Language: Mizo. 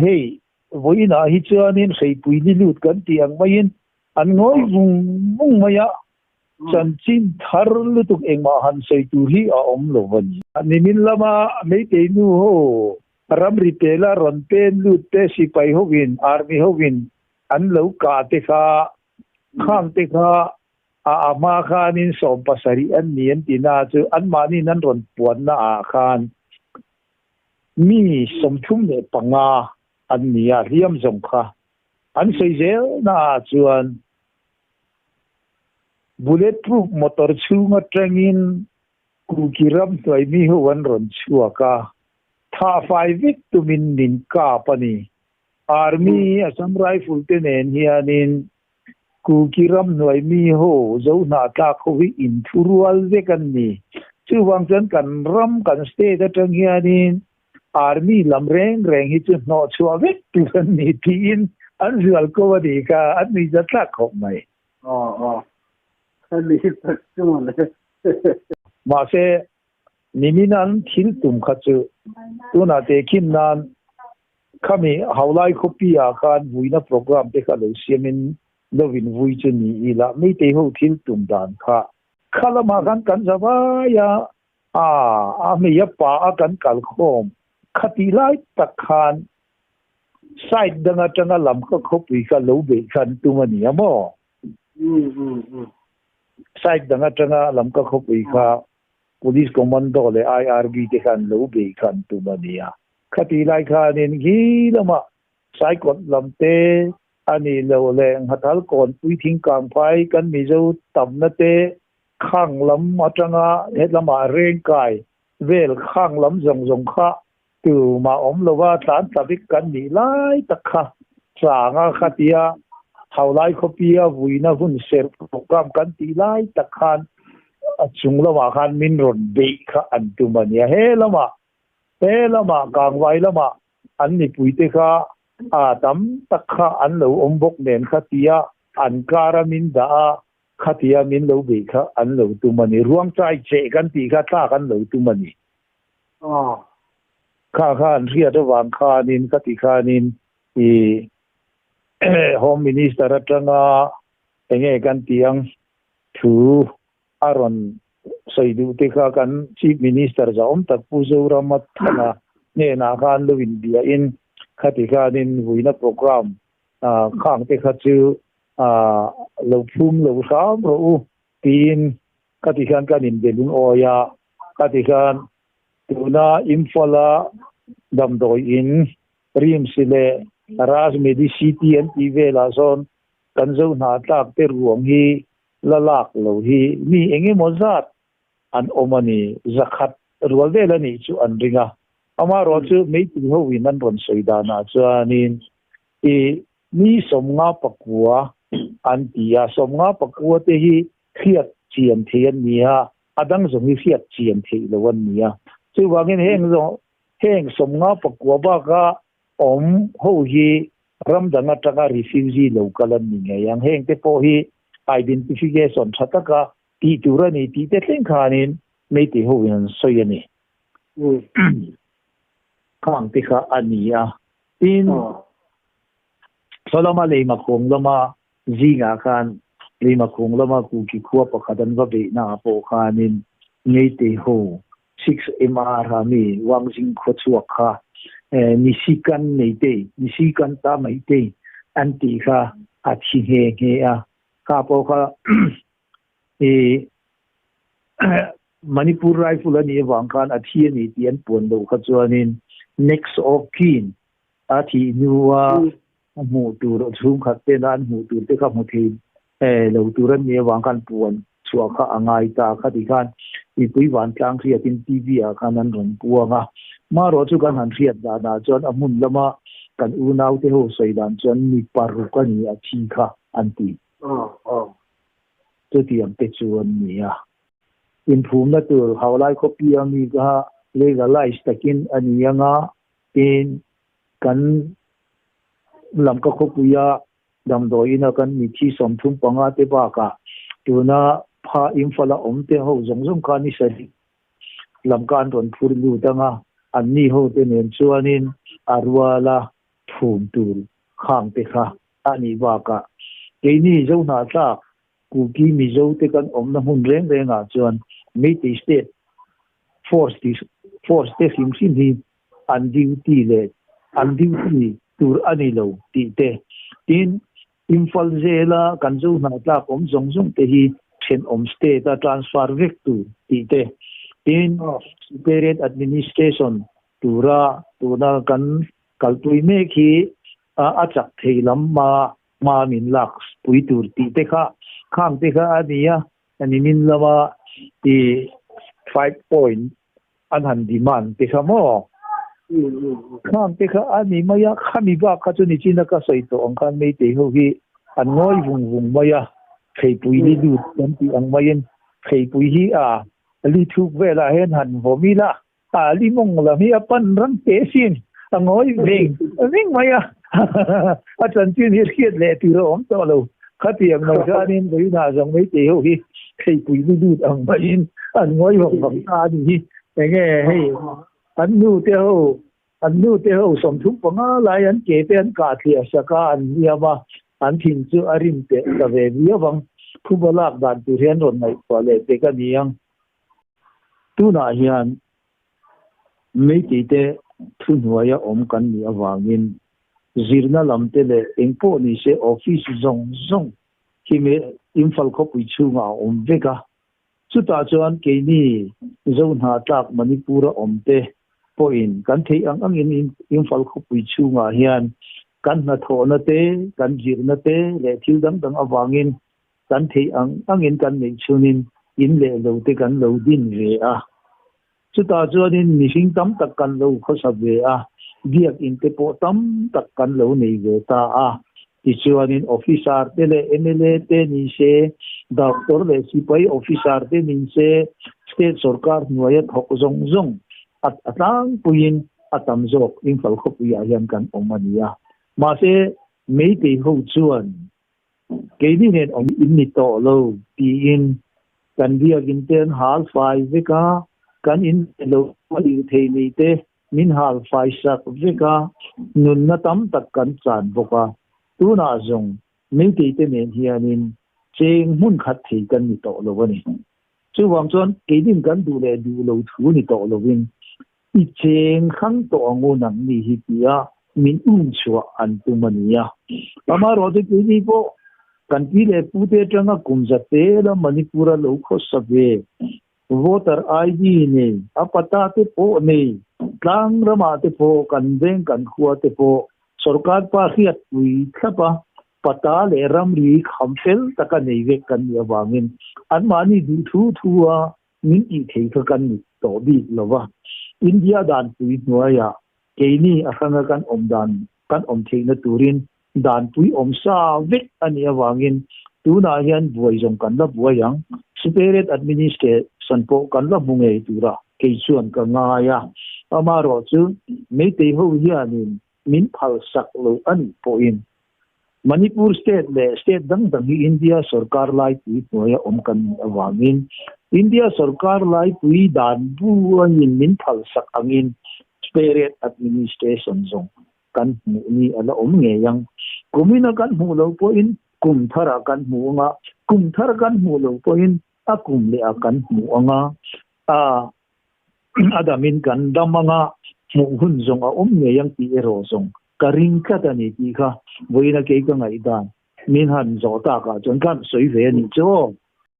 Hei vawiinah hi chuanin hreipui ni lut kan tih ang maiin an ngawi vung vung mai a, chanchin thar lutuk engmah han sawi tur hi a awm lo a ni. Nimin lama Meitei nu ho ramri pela rawn pen lut te sipai hovin, army hovin an lo kah te kha, khang te kha a a hma khanin 70 an ni an ti na chu anmahniin an rawn puanna ah khan Mi 35 an ni a, hliam zawng kha an sawi zel naah chuan bulletproof motor chhung atangin Kuki ramhnuai mi ho an rawn chhuak a, thah fai vek tumin min kap a ni. Army, Assam Rifle te nen hianin Kuki ramhnuai mi ho zo hnahthlak ho hi inthurual vek an ni. Chuvang chuan kan ram, kan state atang hianin army lam reng reng hi chu hnawhchhuah vek tur an ni tiin an zual ko a nih kha, an nuih zat thlak khawp mai. Aw aw, ka ni tak chu mawle. Mahse, nimin an thil tum kha chu tunah tehkhin nan Khami Haulai khawpi ah khan vuina program te kha lo siamin lo in vui chu ni ila Meitei ho thil tum dan kha kha lamah khan kan za vai a, a a hmei a pa a kan kal khawm kha tih lai tak khan side dang atanga lam kha khawpui kha lo beih kha an tum a ni a maw? Side dang atanga lam ka khawpui kha Police Commando leh IRB te khan lo bei kha an tum a ni a. Khati lai khanin khi lamah Saikawt lam te a nih loh leh Nghathal kawnpui thingkang phai kan Mizo tamna te khang lam atanga hetlama rengkai vel khang lam zawng zawng kha tumah awm lova tlan tla vek kan nih lai tak kha changa khatia Haulai khawpia vuina hun serh program kan tih lai tak khan a chung lamah khan min rawn beih kha an tum a nia. He lamah he lamah Kangvai lamah an mipuite kha a tam tak kha an lo awm bawk nen khatia an kara min dah a, khatia min lo beih kha an lo tum a ni. Ruangchai cheh kan tih kha tlak an lo tum a ni. Kha kha an hriat avang khanin ka ti khanin i Home Minister atanga enge kan tih ang thu a rawn sawi duh te kha kan Chief Minister zahawm tak Pu Zorama Thana hnenah khan lo inbiahin khati khanin vuina programme khang te kha chu lo phum lo hram rawh u tiin khati khan kan inbe lungawi a. Khati khan tuna Imphal-a damdawi in RIMS leh Raj Medicity an tih velah sawn kan zo hna tlak te ruang hi la lak lo hi mi eng emaw zat an awm a ni, zakhat rual vel a nih chu an ring a. Amaherawhchu Meitei ho in an rawn sawi danah chuanin i mi 59 an ti a, 59 te hi hriat chian thei an ni a, a dang zawng hi hriat chian theih lo an ni a. Chuvangin heng zawng heng 59 baka awm ho hi ram dang atanga refugee lo kal an ni ngei ang. Heng te pawh hi identification tha taka tih tur a ni tih te thleng khanin Meitei ho in an sawi a ni. Khang te kha a ni a. Tin, sawlama leimakhawng lama Zingah khan Leimakhung lama Kuki khua pakhat an va beihnaah pawh khanin Meitei ho 6MR a mi Wangzing khua chhuak kha Nisikan Meitei, Nisikanta Meitei an tih kha a thi nghe nghe a. Kha pawh kha i Manipur Rifle a nih avang khan a thi a ni tih an puan loh kha chuanin next of kin a thih hnua a hmuh tur chhungkhat tena an hmuh tur te kha hmu thei lo tur an nih avang khan puan chhuah kha a ngai ta kha ti khan mipui vantlang hriatin TV ah khan an rawn puang a. Marawh chu kan han hriat danah chuan a hmun lama kan unau te ho sawi dan chuan mi paruk a ni a thi kha an ti. Chutiang te chu an ni a. Inphumna tur Haulai khawpia mi kha legalize takin a ni anga Tin, kan Lamka khawpuia damdawiina kan mithi 35 te bakah tuna pha Imphal-a awm te ho zawng zawng kha ni sarih Lamka an rawn phur lut ang a, anni ho te nen chuanin a ruala thu phum tur khang te kha a nih bakah keini Zohnahthlak Kuki Mizo te kan awmna hmun reng rengah chuan Meitei State Force tih Force te hrim hrim hi an duty leh an duty tur a ni lo tih te tin Imphal zela kan Zohnahthlak awm zawng zawng te hi thenawm state a transfer vek tur tih te tin Separate Administration tura tuna kan kalpui mek hi a chak thei lam hma hma min lak pui tur tih te kha khang te kha a ni a, nimin lama i five point an han demand te kha maw? Khang te kha a ni mai a, khami bak kha chu nichina ka sawi tawh ang khan Meitei ho hi an ngawi vung vung mai a, Theipui li lut kan tih ang maiin Theipui hi a li thuk velah hian han vawm ila A li mawng lam hi a pan ram teh sin, a ngawi veng veng mai a, a chanchin hi hriat leh tur a awm tawh lo. Khatiang mai khanin vawiinah zawng Meitei ho hi theipui lu lut ang maiin an ngawi vang vang ta a ni hi. Enge hei an nu te ho, an nu te ho 35 lai an ke te an kah thliah sak a, an hliam a, an thin chu a rim teh ta ve viau ang. Phuba lak dan tur hian rawn ngaihtuah leh pek a ni ang. Tunah hian Meitei-te thuhnuaia awm kan nih avangin zirna lam te leh eng pawh ni se office zawng zawng khi Imphal khawpui chhungah a awm vek a. Chutah chuan keini Zohnatlak Manipur-a awm te pawhin kan theih ang angin Imphal khawpui chhungah hian kan hnathawhna te, kan zirna te leh thil dang dang avangin Kan theih ang angin kan neih chhunin in leh lo te kan lo din ve a. Chutah chuanin mihring tam tak kan lo khawsa ve a, biakinn te pawh tam tak kan lo nei ve ta a. Tichuanin officer te leh mla te ni se, doctor leh sipai officer te ni se, state sorkar hnuaia thawk zawng zawng a tlangpuiin a tam zawk Imphal khawpuiah hian kan awm a ni a. Mahse, Meitei ho chuan Keini nen awm in ni tawh lo tiin kan biakinn te an hal fai vek a, kan in lo a lirh thei nei te min hal fai sak vek a, nunna tam tak kan chan bawk a. Tunah zawng Meitei te nen hianin cheng hmun khat thei kan ni tawh lo a ni. Chuvang chuan keinin kan duh leh duh lo thu ni tawh lovin I cheng hrang tawh ang u nang ni hi tia min um chhuah an tum a nia. Amaherawhchu keini pawh kan pi leh pu te atanga kum za te la Manipur-a lo khawsa ve, voter ID nei, a pata te pawh nei, tlang ramah te pawh kan veng kan khua te pawh sorkar pa hriatpui thlap a, pata leh ramri kham fel taka nei vek kan nih avangin anmahni duh thu thu a Min tih thei kha kan ni tawh bik lo va, India danpui hnuaiah keini a hranga kan awm dan kan awm theihna turin danpui awm sa vek a nih avangin tunah hian buai zawng kan la buai ang, Separate Administration pawh kan la hmu ngei tura kei chuan ka ngai a. Amaherawhchu Meitei ho hianin min phalsak lo a nih pawhin Manipur state leh state dang dang hi India sorkar laipui hnuaia awm kan nih avangin India sorkar laipui dan buaiin min phalsak angin Separate Administration zawng kan hmuh ni a la awm ngei ang. Kumina kan hmuh loh pawhin kum tharah kan hmu anga, kum thar kan hmuh loh pawhin a kum lehah kan hmu anga, a a damin kan dam anga hmuh hun zawng a awm ngei ang tih erawh zawng Ka ring tlat a ni tih kha vawiina kei ka ngaihdan min han zawh takah chuan ka han sawi ve a nih chu aw.